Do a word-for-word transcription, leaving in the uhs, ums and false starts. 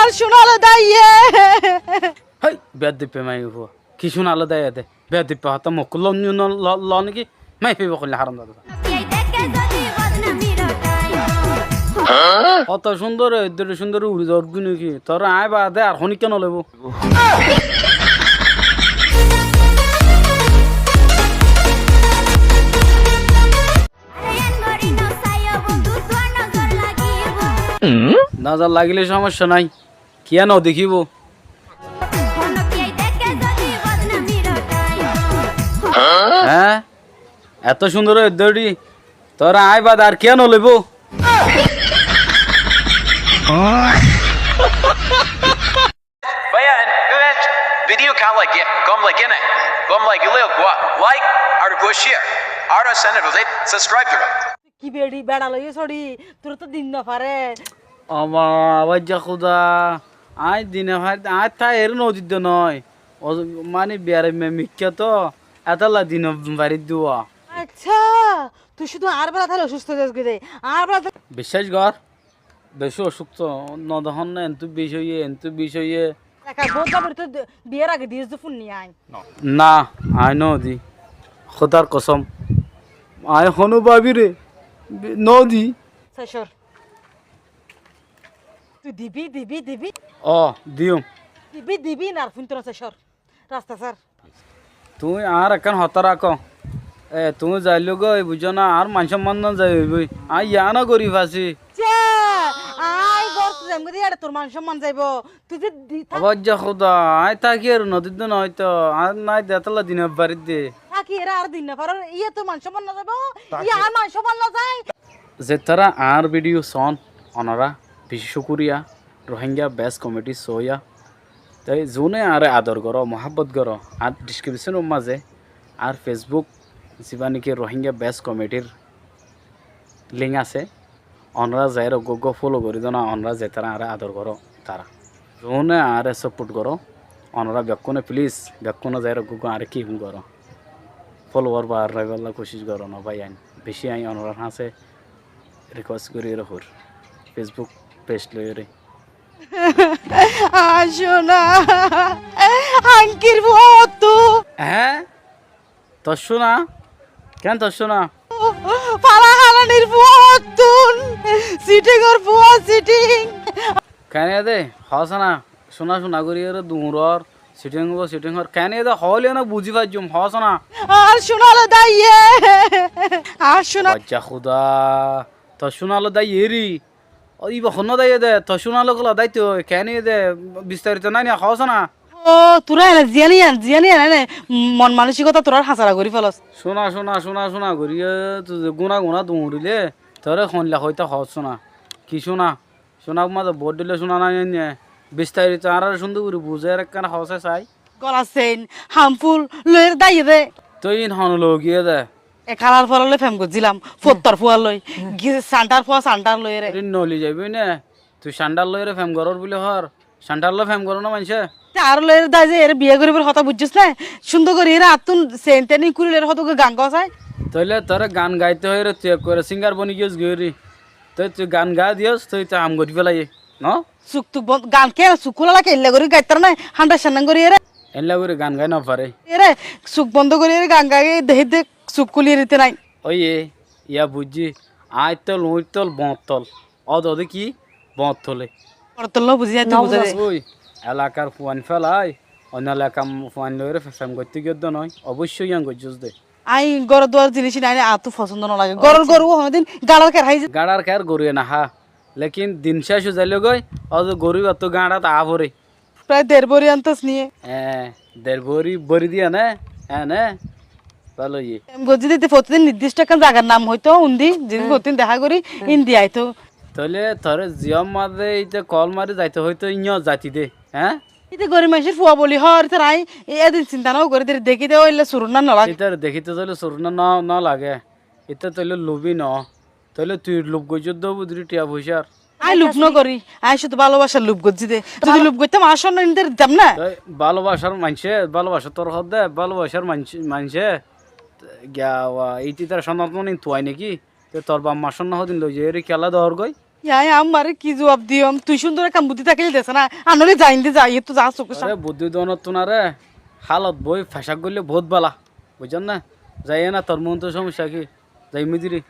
Ar cúnalo dáiye. Héi, beyadob maiyafua. Ki cúnalo dáiye de? Beyadob hotá muk lon, lon, lon, lon ki? Maiyafua hoilé haramzada. Hotá cúndor, eddúr cúndor uri zar goi né ki? Toré aññí baade ar honikká no loibo. Nozor lagile somosya nai, kiyá no dekíbo? Hé? Eto cúndor ói dóri, toré aññí baade ar kiyá no loibo? Báiyain, bíbet, video ká lage, gom lage né? Gom lagile uggwá like ar uggwá share, ar channel ot subscribe goró. Ki beçi, beça loiye sóri, toré to din no fare. Ó ma, báijja Kúda, aññí din no fari, aññí tá eré no didde no. Ó, mani biyaraimma mikká to, etálla din no fari dé. Accá, tui cúdu añár bela táile ocústo ói zas goi de, añár bela táile. Biccác gor. Beci ocústo, no dehón né, entú bic óiye, entú bic óiye. Ekar bóut babir tó biyar age diyós de fúnni aññí. Na, aññí no di. Hódar kosóm. Aññí honó babire bi-, no di. Sai cór. Tui dibi, dibi, dibi. Ó, diyum. Dibi, dibi, nar fúinto na sai cór. Rasta sár. Tuñí añár ekkán hotá rakó. E, tuñí zailógoi, buijjó ná, añár man-somman no zai óiboi. Aññí yián ó gorí faisí. Za, aññí górot zaiyum goi de, iyáre tor man-somman zaibo. Tui ze di-, tá- Ó báijja Kúda, aññí táki ar no didde no óito, añár nái de, etálla din no faridde. Táki eré ar din no farór, iyá tor man-somman no zaibo, iyá añár man-somman no zai. Zetará añár video soón, onorá beci cúkuriya, Rohingya Best Comedy soóiya. Toi zuúne añáre ador goró, muhábbot goró, añár description or mazé añár Facebook, zibá niki Rohingya Best Comedy r link asé, onorá zaiyóre uggwá uggwá follow gorí dóna, onorá zetará añáre ador goró tará. Zuúne añáre support goró, onorá bekkúne please, bekkúne zaiyóre uggwá uggwá añáre ki goró. Follower baráibolla kucíc goró no báiyain. Beci aññí onorár hañsé request gorí ere hoóir, Facebook page loiyóre. Añár cúna, hañkir fua ottu. Eé? Tor cúna? Keén tor cúna? Fala halanir fua ottún. Sitingor fua siting. Keén de, hoós na. Cúna cúna gorí ere duñror. Siting óibo, siting ór. Keén de hoóile ná buzí faijjum, hoós na. Añár cúnalo dáiye. Añár cúna. Báijja Kúda. Tor cúnalo dáiye ri. Ó, íba honnúa dáiye de, tor cúnalo kóla dáito, keén de, bistarito nái né, hoós na. Ó, turá ene ziyán iyan, ziyán iyan ene, mon manócikota turár hañsara gorí félos. Cúna, cúna, cúna, cúna gorí, e, tui ze gúna gúna duñríle, toré hoilla hoitá hoós cúna. Ki cúna? Cúna mazé boóut dhoilla cúna nái né. Bistarito añáráre cúndor gorí buzái ar ekkán hoóse sai. Golar sein, hamful, loiyóre dáiye de. Toi iín hon loi giyé de? E kalar fua loi fem goijjílam, fottar fua loi. Gi-, santar fua santar loiyóre. Arí noli zaibói né? Tui santar loiyóre fem gorór buli hoór. Santar loi fem goró na maincé? Te añáre loiyóre dáiye de, ere biya goríbar hotá buijjós né? Cúndor gorí ere attún sein tein kúli loiyóre hoto gan gó sai. Tóile toré gan gaite hoiyóre tui ekkuare singer boni giyós goi ri. Toi tui gan gaa diyós, toi tui ham gorí félaiye, no? Suk tuk bon-, gan ke suk kúla lage, eilla gorí gaittar nái, hánda sennán gorí ere. Eilla gorí gan gai no fare. Ere, suk bondo gorí ere gan gai dehí de suk kúli erite nái. Óiye, iya buijjí. Aññí tol, uñí tol, boñt tol. Ódode ki? Boñt tole. Boñt tol no buzí, aññí to buzí de. Ói, elakar fuain félai, oinno elakar fuain loiyóre fem goittó giyódde noó. Oboicco yián goijjós de. Aññí góror duar zinis iín aññí añáttu fosóndo no lage. Góror goru honódin gañçar ker hái. Gañçar ker goruye no há. Lekin din céc ói zailói goi, óde goru íbattu gañçat aá foré. Prai der bóri antos niye. Eé, der bóri bóri diya né? Eé né? Bála óiye. Em, gojjí de ite fotidin niddícto ekkán zagar nam hoitó, undi, zedún fotidin dehá gorí, índi aitó. Tóile toré ziyán mazé ite kol mari zaito hoitó, íño zaiti de, eé? Ite gorib maincór fua buli hoór, ítara aññí edin sinta no gorí de, dekíte óile surunna no lage. Ítara dekíte óile surunna no, no lage. Ite tóile lubi no. Tóile tui lub goijjós de buzí thiañ foicár. Aññí lub no gorí, aññí cúdu bálobacar lub goijjí de. Zodi lub goittám, añár cónna inde ditam ná. Toi bálobacar maincé, bálobacar tor hoódde, bálobacar maincé, maincé, giya, wa, ítara cónna tuáñi né ki? Toi tor baf mar cónna hodin loizaiyóre kiyólla doór goi? Yá, yá, añáre ki zuab diyum? Tui cúndor ekkán buddí tákile des na. Anóre zaiyum de, zai, ettu za sóke sá. Aré, buddí donottún aré, hálot boi fecák goille boóut bála. Buijjón né? Zaiyum na, tor montu somosya ki? Zaiyum diri.